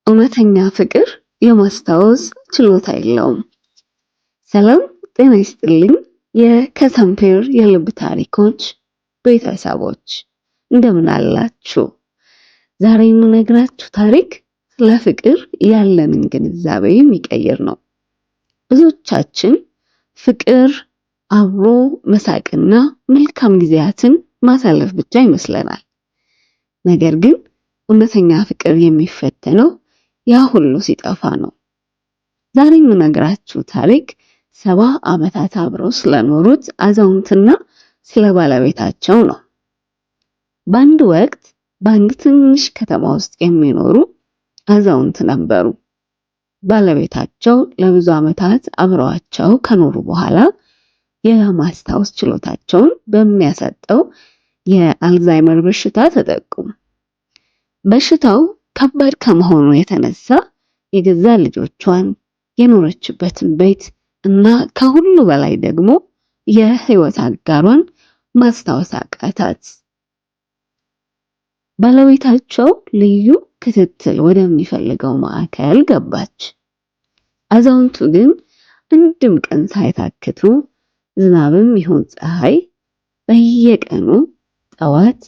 እውነተኛ ፍቅር የማስታወስ ችሎታ የለውም። ሰላም ጤና ይስጥልኝ። የከሰምፔር የልብ ታሪኮች ቤተሰቦች እንደምን አላችሁ? ዛሬ የምነግራችሁ ታሪክ ስለ ፍቅር ያለንን ግንዛቤ የሚቀይር ነው። ብዙዎቻችን ፍቅር አብሮ መሳቅና መልካም ጊዜያትን ማሳለፍ ብቻ ይመስለናል። ነገር ግን እውነተኛ ፍቅር የሚፈተነው ያ ሁሉ ሲጠፋ ነው። ዛሬ የምነግራችሁ ታሪክ 70 ዓመታት አብረው ስለኖሩት አዛውንትና ስለ ባለቤታቸው ነው። በአንድ ወቅት በአንድ ትንሽ ከተማ ውስጥ የሚኖሩ አዛውንት ነበሩ። ባለቤታቸው ለብዙ ዓመታት አብረዋቸው ከኖሩ በኋላ የማስታወስ ችሎታቸውን በሚያሳጠው የአልዛይመር በሽታ ተጠቁ። በሽታው ከባድ ከመሆኑ የተነሳ የገዛ ልጆቿን፣ የኖረችበትን ቤት እና ከሁሉ በላይ ደግሞ የህይወት አጋሯን ማስታወስ አቃታት። ባለቤታቸው ልዩ ክትትል ወደሚፈልገው ማዕከል ገባች። አዛውንቱ ግን አንድም ቀን ሳይታክቱ ዝናብም ይሁን ፀሐይ በየቀኑ ጠዋት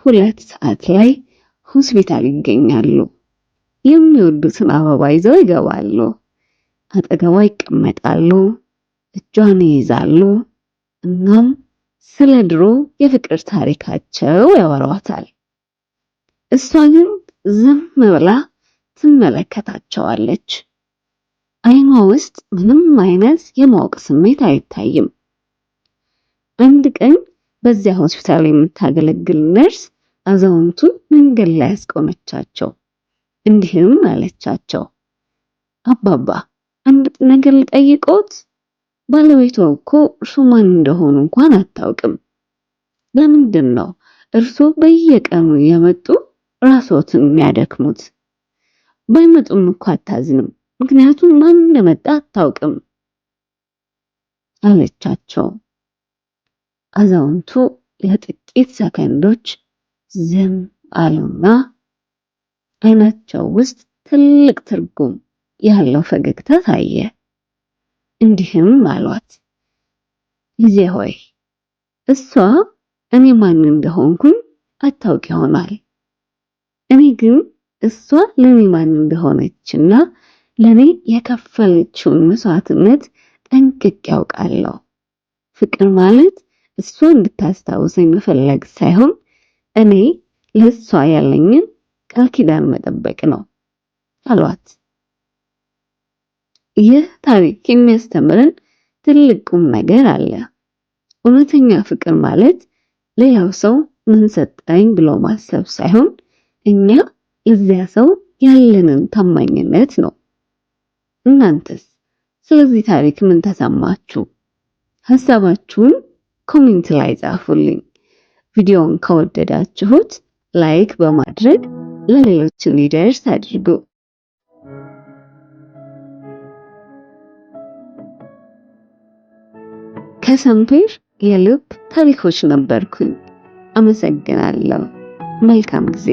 2 ሰዓት ላይ ሆስፒታል ይገኛሉ። የሚወዱትን አበባ ይዘው ይገባሉ። አጠገቧ ይቀመጣሉ፣ እጇን ይይዛሉ። እናም ስለ ድሮ የፍቅር ታሪካቸው ያወሯታል። እሷ ግን ዝም ብላ ትመለከታቸዋለች። አይኗ ውስጥ ምንም አይነት የማወቅ ስሜት አይታይም። አንድ ቀን በዚያ ሆስፒታል የምታገለግል ነርስ አዛውንቱን መንገድ ላይ አስቆመቻቸው። እንዲህም አለቻቸው፣ "አባባ፣ አንድ ነገር ልጠይቅዎት? ባለቤቷ እኮ እርሶ ማን እንደሆኑ እንኳን አታውቅም። ለምንድን ነው እርሶ በየቀኑ እየመጡ ራስዎትን የሚያደክሙት? ባይመጡም እኮ አታዝንም፣ ምክንያቱም ማን እንደመጣ አታውቅም" አለቻቸው። አዛውንቱ ለጥቂት ሰከንዶች ዝም አሉና አይናቸው ውስጥ ትልቅ ትርጉም ያለው ፈገግታ ታየ። እንዲህም አሏት፣ "ልጄ ሆይ፣ እሷ እኔ ማን እንደሆንኩኝ አታውቅ ይሆናል። እኔ ግን እሷ ለኔ ማን እንደሆነችና ለኔ የከፈለችውን መስዋዕትነት ጠንቅቄ አውቃለሁ። ፍቅር ማለት እሷ እንድታስታውሰኝ መፈለግ ሳይሆን እኔ ለእሷ ያለኝን ቃል ኪዳን መጠበቅ ነው" አሏት። ይህ ታሪክ የሚያስተምረን ትልቅ ቁም ነገር አለ። እውነተኛ ፍቅር ማለት ሌላው ሰው ምን ሰጠኝ ብሎ ማሰብ ሳይሆን እኛ ለዚያ ሰው ያለንን ታማኝነት ነው። እናንተስ ስለዚህ ታሪክ ምን ተሰማችሁ? ሀሳባችሁን comment ላይ ጻፉልኝ። ቪዲዮውን ከወደዳችሁት like በማድረግ ለሌሎች እንዲደርስ አድርጉ። ከሰምፔር የልብ ታሪኮች ነበርኩኝ። አመሰግናለሁ። መልካም ጊዜ።